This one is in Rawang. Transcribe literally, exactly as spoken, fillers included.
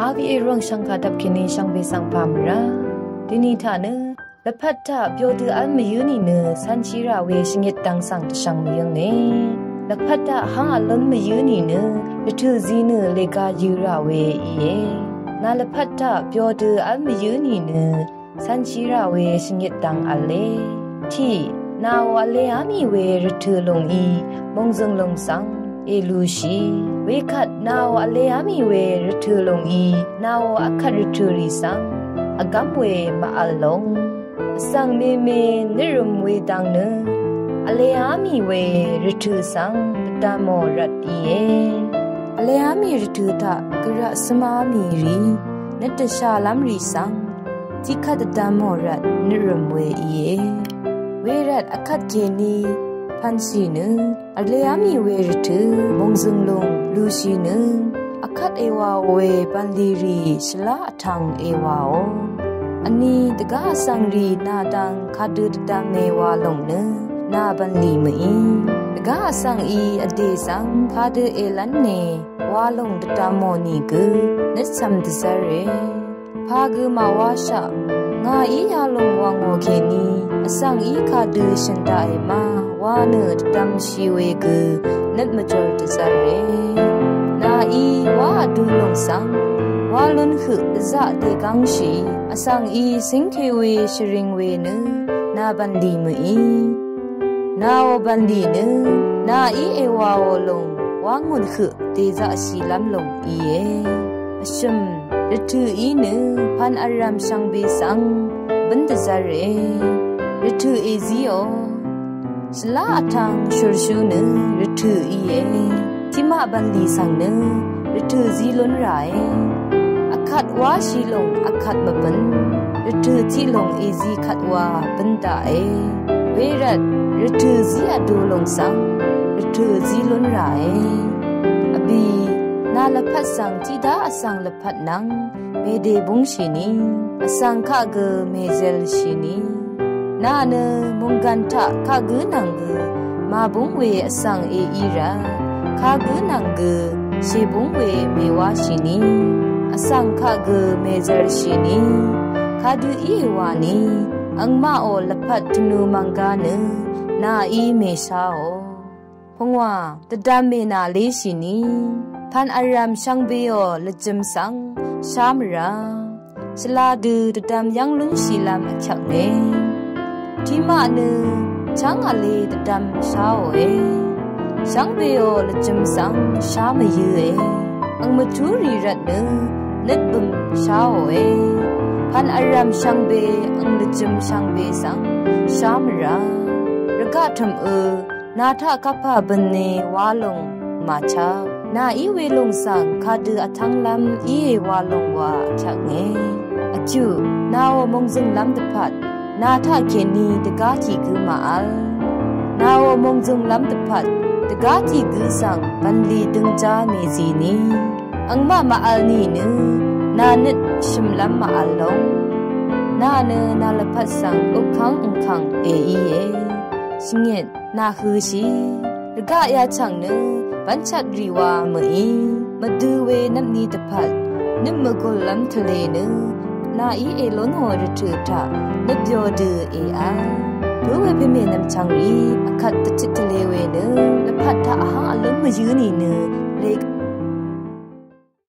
Avié rvng shvngkà dvp kèní shvngbe svng pà mvrá. Dini taq nø lvpat taq byodø vl mvyǿ nìnø cv̄nshì rà we shvngit dvng svng dvshvng mvyǿnge. Lvpat taq hv́ng vlún mvyǿ nìnø rvtø̀ zi nø lèga yø̄ rà we íe. Nà lvpat taq byodø vl mvyǿ nìnø cv̄nshì rà we shvngit dvng v̄le. Tiq, nàò vleá mì we rvtø̀ lùng í mòngzø̀ng lùng svng èlushì. Wekvt nàò vleá mì we rvtø̀ lùng í nàò vkvt rvtø̀ rì svng vgv́m we màvl lùng. Vsvng meme nøtrø̀m we dvng nø vleá mì we rvtø̀ svng dvdvmò rvt íe. Vleá mì rvtø̀ taq gvraq svmá mì rì nøt dvshàlv́m rì svng tiqkvt dvdvmò rvt nøtrø̀m we íe. Wervt vkvt kèní pv̀nshì nø vleá mì we rvtø̀ mòngzø̀ng lùng lushì nø vkvt èwàò we bv̀nlì rì shvlá vtvng èwàò. Vní dvgá vsvng rì nà dvng kadø dvdvm èwà lùng nø nà bv̀nlì mø̀í. Dvgá vsvng í vdè svng kadø èlv́n nè wa lùng dvdvmò nìgø nøt cv̀m dvzv́re. Pà gø màwáshaq ngàí yalòng wv̀ngò kèní vsvng í kadø shø̀n daqì ma wa nø dvdvmshì we gø nøt mvjòr dvzv́re. Nàí wá vdu lùng svng wa lún høq dvzaq dègv́ngshì vsvng í cíngke we shvring we nø nà bv̀nlì mø̀í. Nàò bv̀nlì nø nàí èwàò lùng wá ngùn høq dèzaqshìlv́m lùng íe. Vshø̀m rvtø̀ í nø pv̀n vrv̀m shvngbe svng bǿn dvzv́re. Rvtø̀ èzíò. Shvlá vtvng shùrshú nø rvtø̀ íe. Tiqmaq bv̀nlì svng nø rvtø̀ zí lún ràe. Vkvt wáshì lùng vkvt mvbøn. Rvtø̀ tiq lùng èzí kvt wa bǿn daqe. Wervt rvtø̀ zí vdu lùng svng rvtø̀ zí lún ràe. Vbì nà lvpat svng tiqdá vsvng lvpat nvng mèdè búngshìni. Vsvng kaq gø mèzèlshìni. Nà nø mònggàn taq kagǿ nvng gø màbúng we vsvng èí rvt kagǿ nvng gø shèbúng we mèwáshìni. Vsvng kaq gø mèzèlshìni. Kadø íe wani angmaqò lvpat tvnu mv̀nggá nø nàí mèsháò. Pungwà dvdvm mènà léshìni. Pv̀n vrv̀m shvngbeò lvjø̄m svng shá mvrá. Shvla dø dvdvm yv́ng lúnshìlv́m vkyvknge. Tiqmaq nø chv́ng vle dvdvm sháòe. Shvngbeò lvjø̄m svng shá mvyǿe. Ang mvtúrì rvtnø nøtbø̀m sháòe. Pv̀n vrv̀m shvngbe ang lvjø̄m shvngbe svng shá mvrá. Rvgaq tø̀mø nà taq kapà bø̀nne wa lòng màchvk. Nàí welòng svng kadø vtv́nglv́m íe wa lòng wa vkyvknge. Vkyuq nàò mòngzø̀nglv́m dvpvt nà taq kèní dvgá tiq gǿ màvl. Nàò mòngzø̀nglv́m dvpvt dvgá tiq gǿ svng bv̀nlì døngjá mèzìni. Angmaq màvl nìnø nà nøt shø̀mlv́m màvl lòng. Nà nø nà lvpat svng ukv́ng angkv̀ng èíe. Shvngit nà hø̄shì. Rvgaq yachv̀ng nø bv́nchvtrì wa mø̀í. Mvdø̄ we nvpni dvpvt nøt mvgùllv́m tvlē nø nàí èlónò rvtø̀ taq nøt byodø èvl. Bǿ we pèmè nvmchv̀ngrì vkvt dvtit tvlē we nø lvpat taq vháng vlún mvyǿ nìnø lè